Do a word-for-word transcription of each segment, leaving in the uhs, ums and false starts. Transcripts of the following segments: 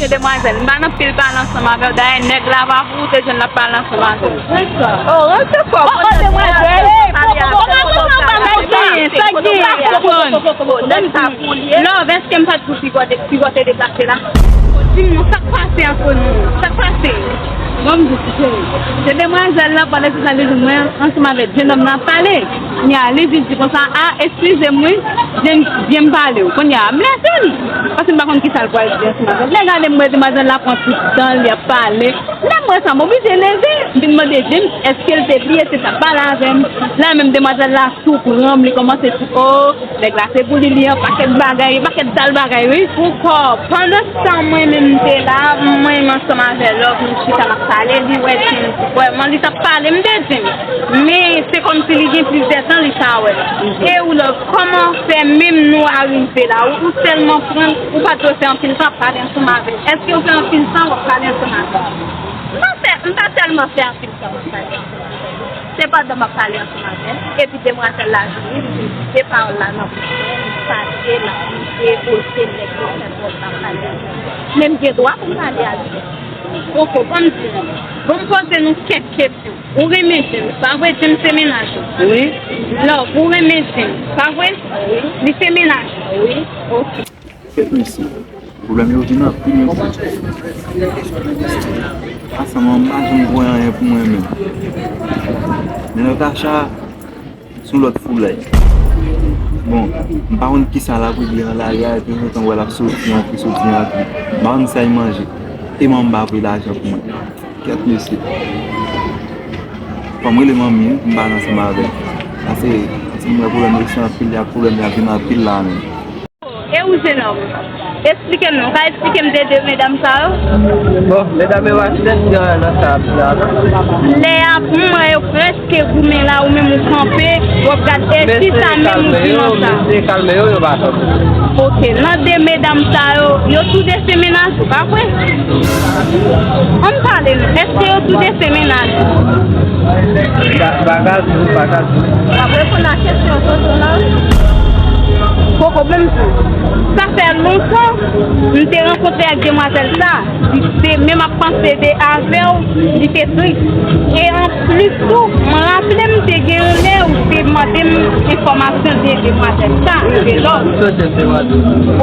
Demwazèl, m pa nan pil pale ansanm avè w. Dayè, nèg la pa pou ou te jwenn l ap pale ansanm avè w. Oh, rete fò. Oh, oh, demwazèl. Kòman, kòman sa w pa mèsi? Sa k gen? Love, èske m pa t di w piga w te deplase la? Di m non, sa k pase ant nou? Sa k pase? Bon, m di w, cheri. Se demwazèl la, pandan se sa, li di mwen, ansanm avèk jennonm nan ap pale. Kounye a, li jis di konsa, a, eskize m wi, byen, byen m pale w. Kounye a, m lese l. Paske m pa konn kisa l pral di ansanm avè l. Lè gade m wè demwazèl la pran tout tan l, li ap pale. Lè m wè sa, m oblije leve. M vin mande James, èske l te bliye se sa k pale avè m. La menm demwazèl la tou pran m, li kòmanse di, o, nèg la se pou li, li an pakèt bagay, pakèt sal bagay, wi. Poukò, pandan tan mwen menm m te la, mwen menm ansanm avè Love, nou chita n ap pale, li wè James, vrèman, li t ap pale m de James. Men se kòmsi li gen plizyè tan li pa wè. E ou Love, kòman fè menm nou arive la? Ou, ou sèlman pran, ou pa t dwe fè anpil tan ap pale ansanm avè l. Èske ou fè anpil tan w ap pale ansanm avè l? M pa fè, m pa tèlman fè anpil tan m ap pale ansanm avè l. Se pandan m ap pale ansanm avè l, epi demwazèl la vini, li vin di de pawòl la nan bouch mwen, li fache, l ap kriye, poze nèg yo fè twòp, l ap pale avè l. Men m gen dwa pou m pale avè l. Poko, ban m di nou. Ban m poze nou kèk kesyon. Ou renmen James, pa vre? James se mennaj ou. Wi. Love, ou renmen James, pa vre? Wi. Li se mennaj ou. Wi. Ok. Kèt mesye, pwoblèm yo vin anpil mesye. Ansanm an, m pa janm kwè anyen pou mwen menm. Men Natacha, se yon lòt foulay. Bon, m pa konn kisa l ap regle nan lari a, epi tanzantan m wè l ap soti, antre, soti, antre. M pa konn sa l manje. E manman m pa voye lajan pou mwen. Kèt mesye. Fò m rele manmi wi, pou m pale ansanm avè l. Paske, paske m wè pwoblèm yo se anpil, y ap pwoblèm y ap vin anpil la menm. E ou jenòm? Eksplike m non, ou ka eksplike m de de medam sa yo? Bon, medam yo pa tèt gran nan sa ap di la non. Lè a, m wè yo prèske goumen la, ou menm ou kanpe, w ap gade, e kisa menm ou di nan sa? Mesye kalme yo, mesye kalme yo, yo pa tande. Ok, nan de medam sa yo, yo tou de se mennaj ou, pa vre? Ann pale non, èske yo tou de se mennaj ou? Ba-, bagay ou, bagay ou. W ap reponn a kesyon tonton nan? Poko, ban m di w. Sa fè lontan m te rankontre ak demwazèl sa. Li te menm ap panse de avè w, li te tris. E anplis tou, m raple m te gen yon lè ou te mande m enfòmasyon de demwazèl sa, de Love.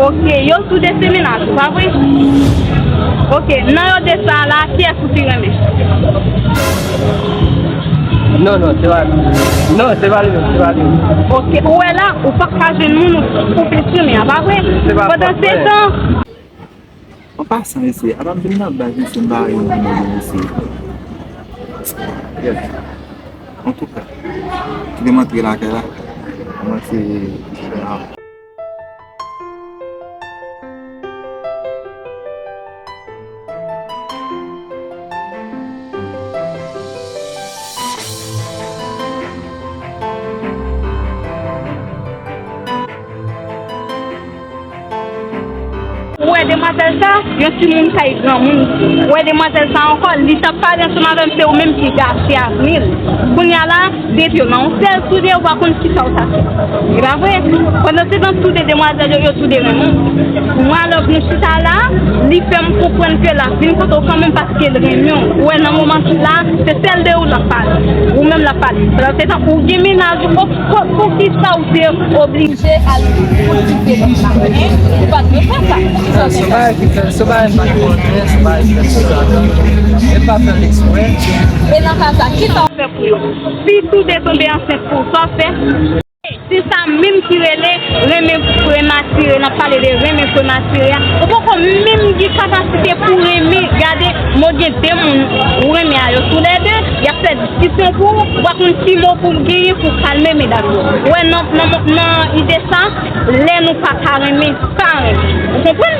Ok, yo tou de se mennaj ou, pa vre? Ok, nan yo de sa la, kiyès ou pi renmen? Non, non, se pa, non, se pa li menm, se pa li menm. Ok, ou wè la, ou p ap ka jwenn moun ou, ou plis renmen an, pa vre? Pandan se tan, an pasan, mesye, apa m vin nan baz, mesye, m pa wè yon moun, mesye. Yes. Antouka, kite m antre lakay la. Kòmanse. Ou wè demwazèl sa, yon timoun kay granmoun. Ou wè demwazèl sa ankò, li t ap pale ansanm avè m, se ou menm ki gache avni l. Kounye a la, depi yo nan yon sèl tou de, ou pa konn kisa ou ta fè. E pa vre? Pandan se tan, tou de demwazèl yo, yo tou de renmen w. Mwen, alò, nou chita la, li fè m konprann ke l ap vin kote w kanmenm paske l renmen w. Ou wè, nan moman sila, se sèl de ou l ap pale. Ou menm l ap pale. Pandan se tan, ou gen mennaj ou, pou, pou, poukisa ou te oblije al koute lòt la, hein? Ou pa t dwe fè sa. Sa, se yon bagay ki fè, se yon bagay m pa t konnen, se yon bagay ki fè sou sa. E m pa fè l eksprè. E nan ka sa, kisa w fè pou yo? Si tou de tonbe ansent pou ou, sa w fè? Se sa menm ki rele renmen prematire. N ap pale de renmen prematire a. Ou poko menm gen kapasite pou renmen. Gade, mo gen de moun ou renmen a, yo toulède, y ap fè diskisyon pou ou, ou pa konn ki mo pou w genyen pou w kalme medam yo. Ou wè, nan, nan, nan ide sa, lè nou pa ka renmen, pa renmen. Ou konprann?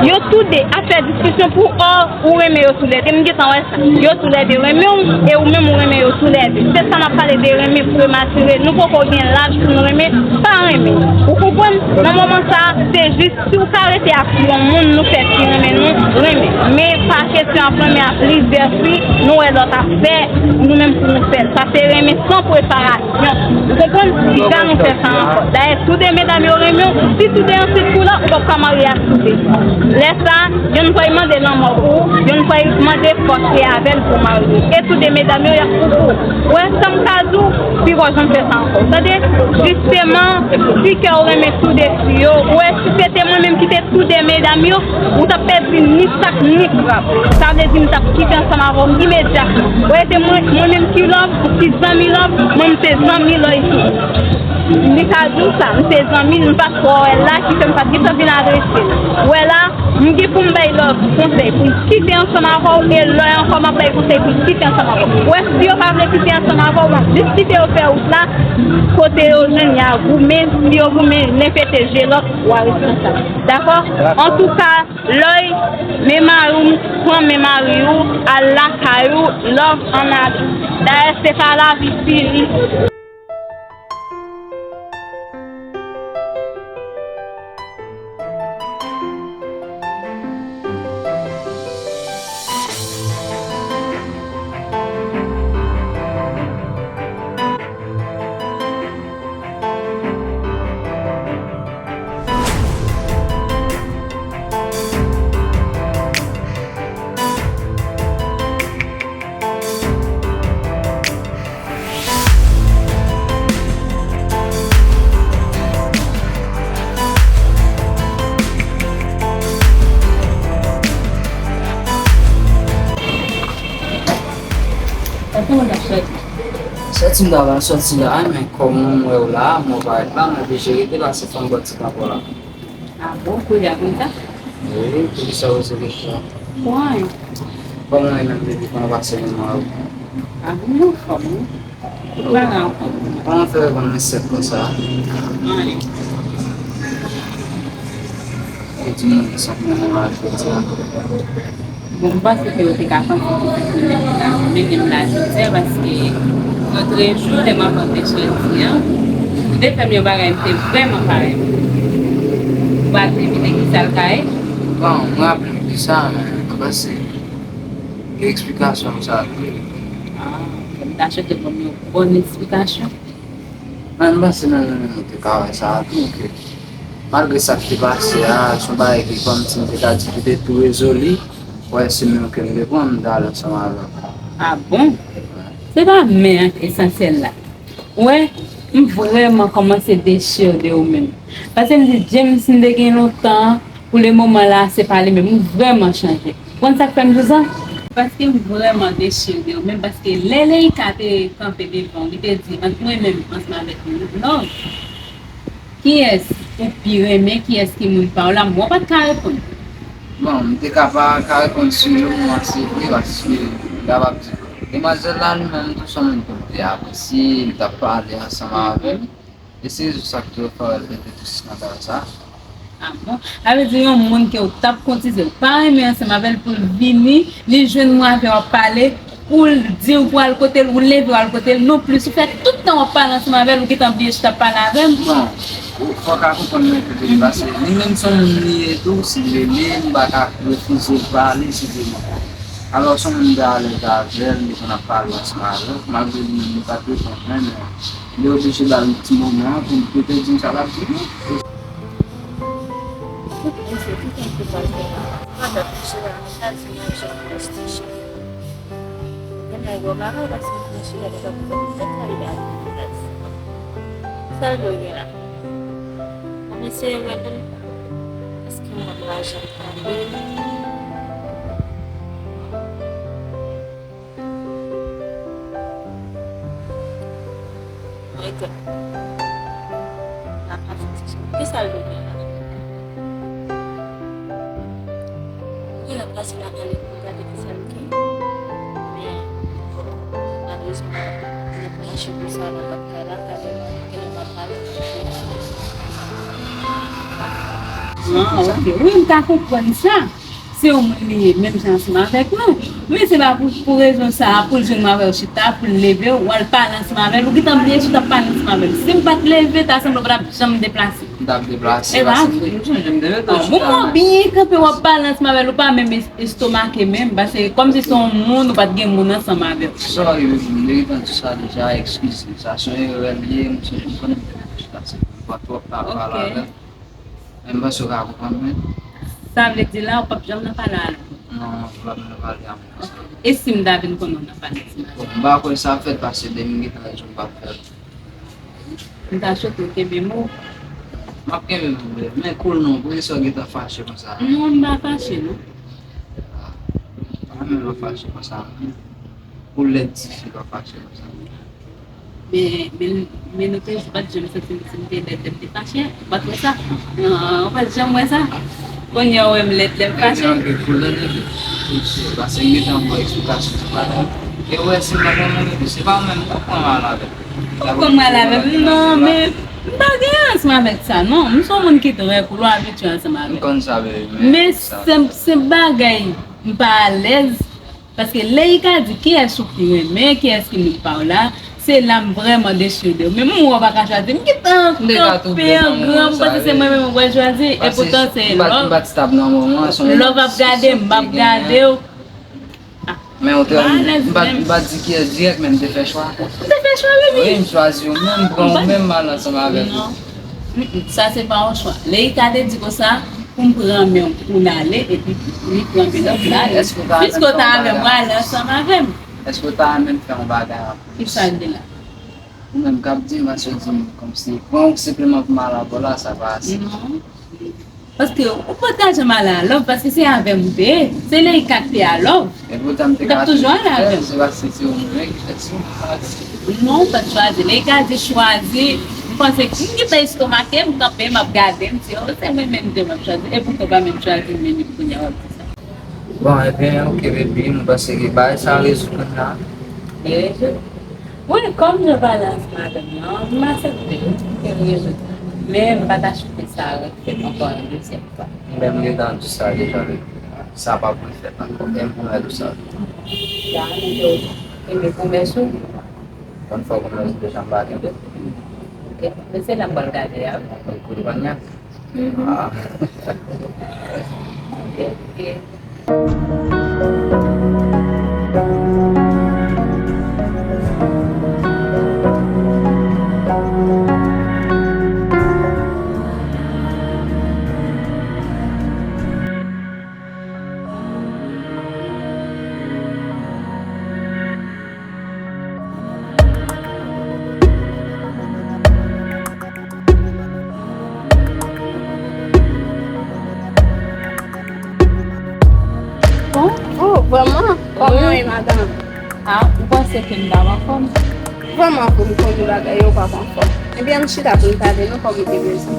Yo tou de ap fè diskisyon pou, o, ou renmen yo toulède. M gentan wè sa. Yo toulède renmen w, e ou menm ou renmen yo toulède. Se sa n ap pale de renmen prematire. Nou poko gen laj pou nou renmen, pa renmen. Ou konprann? Nan moman sa, se jis si w ka rete ak yon moun nou fè fi renmen nou, renmen. Men pa kesyon ap renmen ak plizyè fi, nou wè lòt ap fè, nou menm pou nou fè l. Sa se renmen san preparasyon. Ou konprann? Piga nou fè sa ankò. Dayè, tou de medam yo renmen w, si tou de ansent pou la, ou p ap ka marye ak tou Lè sa, yonn fwa y mande lanmò pou ou, yonn fwa y mande fòs li avè l pou marye. E tou de medam yo, y ap fout ou. Ou wè, sa m ka di w, pi w pa janm fè sa ankò. Tande? Jisteman, si kè w renmen tou de fi yo, ou wè, si se te mwen menm ki te tou de medam yo, ou t ap pèdi ni sak ni krab. Sa vle di m t ap kite ansanm avè w imedyatman. Ou wè, se mwen, mwen menm ki love, ou ki zanmi love, mwen m se zanmi love tou. Li ka di w sa, m se zanmi l, m pa t twò wè l la, ki fè m pa t gentan vin adrese l. Ou wè la, m gen pou m bay love konsèy pou l kite ansanm avè w, e lè ankò m ap bay konsèy pou l kite ansanm avè w. Ou wè, si yo pa vle kite ansanm avè w, bon, jis kite yo fè wout la, kote yo jwenn, y a goumen, si yo goumen, len fete je lòt, w a rete ansanm. Dakò? Antouka, love, men mari w, pran men mari w, al lakay ou, love ann ale. Dayè, se pa lavi fini. Sòti m ta pral sòti la, men kòm mwen wè w la, mwen parèt la, mwen oblije rete la, se fò m pran ti tan pou la. Ah bon, kounye a konn sa? Wi, poukisa w poze kesyon? Why? Kòman w ye menm, depi kòman w pase menm an? Ah, mwen anfòm, wi. Tout bagay anfòm. Kòman w fè reponn mwen sèk konsa? Anyen. Ou di mwen sa pou mwen al jodi a. Bon, m panse ke yo te ka panse ke se sou nèg la, men menm la jodi a, paske lòtrejou, lè m ap antre jodi a, ou te fè m yon bagay m te vrèman pa renmen. Ou pa te vin ki sa l ka ye? Bon, m raple m de sa, men m panse gen eksplikasyon pou sa tou. Ah, m ta swete ban m yon bòn eksplikasyon. Mwen, m panse menm ou te ka wè sa tou, ke malgre sa k te pase a, se yon bagay ke kòmsi m te ka di ki te tou rezoli, wè, se men ke m te pran, m te al ansanm avè w. Ah bon? Se pa men an ki esansyèl la. Ou wè, m vrèman kòmanse dechire de ou menm. Paske m di, James, m te gen lontan, pou le moman la, se pa li menm. M vrèman chanje. Ou konn sa k fè m di w sa? Paske m vrèman dechire de ou menm, paske lè Leïka te kanpe devan w, li te di, ant mwen menm, ansanm avèk Love, kiyès ou pi renmen, kiyès ki moun pa w la, mwen w pa t ka reponn. Bon, m te ka pa ka reponn sou yon mwa, se vre, paske m kapab di, demwazèl la, li menm, tou se yon moun ke m te apresye, m t ap pale ansanm avè l. E se rezon sa k te fè w al fè tèt ou sou skandal sa. Ah bon? Sa vle di yon moun ke w t ap koutize, ou pa renmen ansanm avè l pou l vini, li jwenn mwen avè w ap pale, ou l di w pou al kote l, ou leve w al kote l, non plis, ou fè tout tan w ap pale ansanm avè l, ou gentan bliye si w t ap pale avè m. Bon, ou fò w ka konprann mwen tou, paske li menm se yon moun li ye tou, si l rele m, m pa ka refize l pale, si se mwen. Alò, se yon moun m te alèz avè l, m te konn ap pale ansanm avè l, malgre li menm li pa t reponn mwen, men li oblije ba m ti moman pou m, pou te di m sa l ap di m. Tout misye, tout yon kou pase la. Pandan misye la, misye a di mwen jan prestije. Gen nèg yo pa ka, paske misye a deja pote tout kalite avantaj. Sa l dwe gen la? Bon, mesye, yo wè tou. Èske mwen pa janm tande? Mete. N ap pase ti jan. Kisa l vle gen la? Wi, n ap pase lakay li pou gade kisa l gen. Men, malerezman, nou pa mache pou sa nan lòt kay la, kay la, gen lè m ap pale. Ah, ok. Wi, m ka konprann sa. Se yon moun li ye, menm jan ansanm avèk nou. Men se pa pou, pou rezon sa a, pou l jwenn mwen avè w chita, pou l leve w, w al pale ansanm avè l, ou gentan bliye si w t ap pale ansanm avè l. Si m pa t leve, ta sanble w pa t ap janm deplase. M t ap deplase, paske m sonje m te mete w chita. Bon, ou byen kanpe, w ap pale ansanm avè l, ou pa menm es-, estomake menm, paske kòmsi se yon moun, ou pa t gen moun ansanm avè w. Sorry, baby, m te gentan di sa deja, eskize. Sa se yon erè l ye, m sonje m konnen m te mete w chita, se pou m pa twòp ta pale avè l. Men m panse w ka konprann mwen. Sa vle di la, ou p ap janm nan pale a l ankò? Non, m p ap nan pale a moun sa. E si m ta vin konnen w nan pale ti madanm? Bon, m pa kwè sa fèt, paske depi m gentan wè l, m p ap fè l. M ta swete w kenbe mo. M ap kenbe mo, men cool non, poukisa w gentan fache konsa? Non, m pa fache, non. Ah, pa menm ap fache konsa, non. Ou lèd tifi, pa fache konsa. Men, men, men nou te, ou pa t janm santi m si m te lèd lè m te fache. Ou pa t wè sa? Non, ou pa t janm wè sa? Kounye a ou wè m lèd lè m fache? Gen anpil koulè depi. Paske m gentan ba w eksplikasyon sou bagay. E ou wè si m pa konn mwen, se pa ou menm k ap pran mal avè m. Ou pran mal avè m? Non, men m pa gen ansanm avèk sa, non. M se yon moun ki trè cool, ou abitye ansanm avè m. M konn sa, baby, men men senp, senp bagay, m pa alèz. Paske lè Ika di kiyès ou pi renmen, kiyès ki moun pa w la, se la m vrèman dechire de ou. Men m wè w pa ka chwazi, m gentan kanpe an gran, m panse se mwen menm ou pral chwazi, epoutan se love. M pa t stop nan moman, se yon love ap gade m, m ap gade w. Men ou te, m pa, m pa di kiyès dirèk, men m te fè chwa. Ou te fè chwa, baby? Wi, m chwazi ou menm, m pran ou menm, m al ansanm avèk ou. Non. Mm, mm, sa se pa yon chwa. Lè Ika te di konsa, pou m pran men w pou n ale, epi li pran men lòt la. Piske w ta avè m, w ale ansanm avè m. Èske w ta renmen m fè yon bagay anplis? Kisa l gen la? Ou menm k ap di m, paske w di m kòmsi pran w senpleman pou m al avè w la, sa pa ase. Non. Paske ou pa ta janm ale a love, paske se avè m ou te ye. Se Leïka k te a love. Epoutan m te ka toujou ale avè w. Se paske se ou menm ki fè sa. Non, ou pa t chwazi. Leïka di chwazi, m panse m gentan estomake, m kanpe, m ap gade, m di, oh, se mwen menm de m ap chwazi. Epoutan w pa menm chwazi m, men depi kounye a w ap di sa. Bon, ebyen, oke, baby, m panse ke bagay sa rezoud kounye a. Li rezoud? Wi, kòm jan w pale ansanm avè m nan, m aksepte wi ke l rezoud. Men m pa ta swete sa refèt ankò yon dezyèm fwa. Men m gentan di w sa deja, baby. Sa p ap refèt ankò. E m pwomèt ou sa. Sa, men ke w kenbe pwomès ou? Yon fwa pwomès ou deja m pa kenbe. Oke. Men se la m pral gade a wi. Ou konprann la? Mhm. Ah. Oke, oke. Bon, oh, vrèman? Kòman w ye, madanm? Ah, ou panse ke m t ap anfòm? Vrèman, pou m konnen bagay yo, w p ap anfòm. Ebyen, ann chita pou n pale non, kòm ou te bezwen.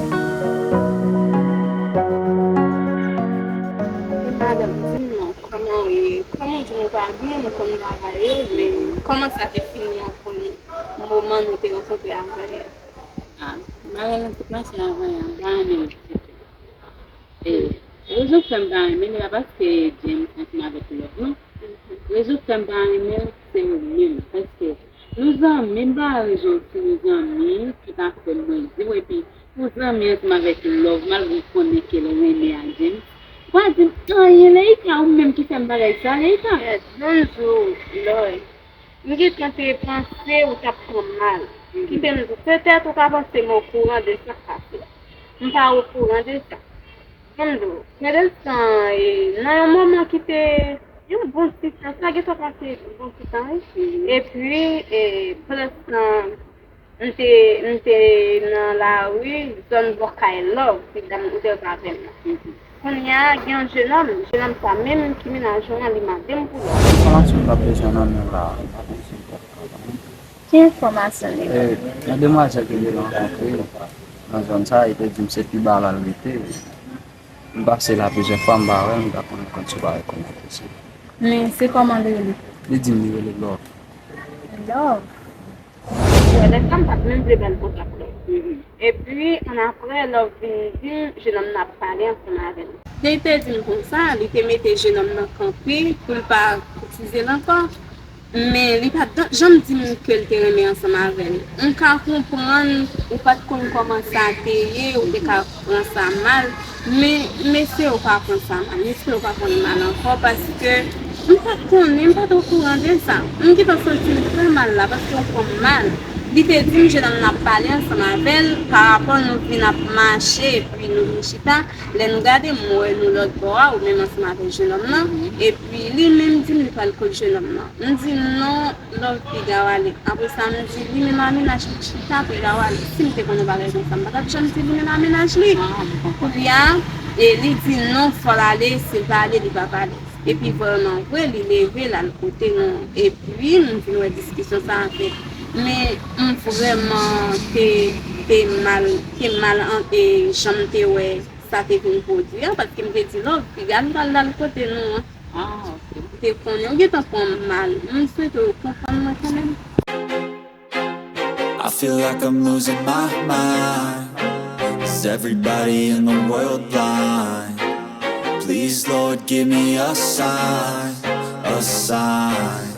Madanm, di m non, kòman w ye? Kòm ou di nou pa byen, nou konn bagay yo, men kòman sa te fini ankò, moman nou te rankontre avè l? Ah, bagay lan te pase avan yè, m pa renmen l ditou. E, rezon k fè m pa renmen l, se pa paske James ansanm avèk love, non. Rezon k fè m pa renmen l, se ou menm. Paske nou zanmi, m pa wè rezon si nou zanmi, tout afè m mwen di w, epi ou zanmi ansanm avèk love, malgre w konnen ke l renmen a James. Ou pa di m anyen, Leïka, ou menm ki fè m bagay sa, Leïka. Yes, yon jou, Lòy. M gentan te panse ou t ap pran mal. Kite m di w, petèt ou ka panse m okouran de sa k pase. M pa okouran de sa. Ban m di w, gen de san, e, nan yon moman ki te yon bon ti tan, sa gentan pase yon bon ti tan, wi. Epi, e, pandan se tan, m te, m te nan lari, zòn bò kay Love, ti dam ou te wè avè m nan. Kounye a, gen yon jenòm, jenòm sa menm ki mennaj ou an, li mande m pou love. Enfòmasyon m t ap bezwen nan men w la, m pa konn si m t ap ka ba w. Ki enfòmasyon li ba w? E, yon demwazèl ke m te rankontre nan zòn sa, li te di m se Kiba l al rete. M pase la plizyè fwa, m pa wè l, m ta konn konn sou bagay kòman l rete. Men se kòman li rele? Li di m li rele Love. Love? Lè sa m pa t menm vle ba l kontak Love. Epi, annapre, Love vin di m, jenòm nan ap pale ansanm avè l. Lè l te di m konsa, li te mete jenòm nan kanpe pou l pa koutize l ankò. Men li pa t janm di m ke l te renmen ansanm avè l. M ka konprann ou pa t konn kòman sa te ye, ou te ka pran sa mal, men mesye ou pa pran sa mal, mesye ou pa pran l mal ankò, paske m pa t konnen, m pa t okouran de sa. M gentan santi m trè mal la, paske ou pran m mal. Li te di m, jenòm nan ap pale ansanm avè l, parapò nou vin ap mache, epi nou vin chita. Lè nou gade, m wè nou lòt bò a, ou menm ansanm avè jenòm nan. Epi li menm di m li pral kot jenòm nan. M di non, Love piga w ale. Apre sa, m di li menm a mennaj li chita piga w ale. Si m te konn yon bagay konsa, m pa t ap janm di li menm a mennaj li. Kounye a, e li di non, fò l ale, si l pa ale, li p ap ale. Epi vrèman vre, li leve l al kote nou. Epi m vin wè diskisyon sa a fèt. Men m vrèman te, te mal, te mal an, e jan m te wè sa te vin pwodui a, paske m te di Love, piga l pral al kote nou an. Ah, ok. M te konnen, ou gentan pran m mal. M swete w konprann mwen kanmenm. I feel like I'm losing my mind. Is everybody in the world blind? Please, Lord, give me a sign, a sign.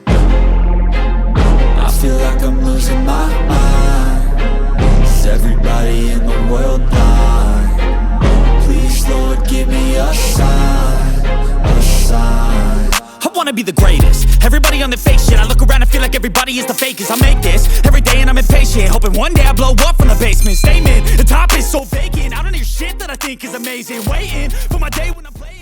I feel like I'm losing my mind. Is everybody in the world blind? Please, Lord, give me a sign, a sign. I wanna be the greatest. Everybody on the fake shit. I look around and feel like everybody is the fakest. I make this every day and I'm impatient. Hoping one day I blow up from the basement. Statement, the top is so vacant. I don't hear shit that I think is amazing. Waiting for my day when I'm playing.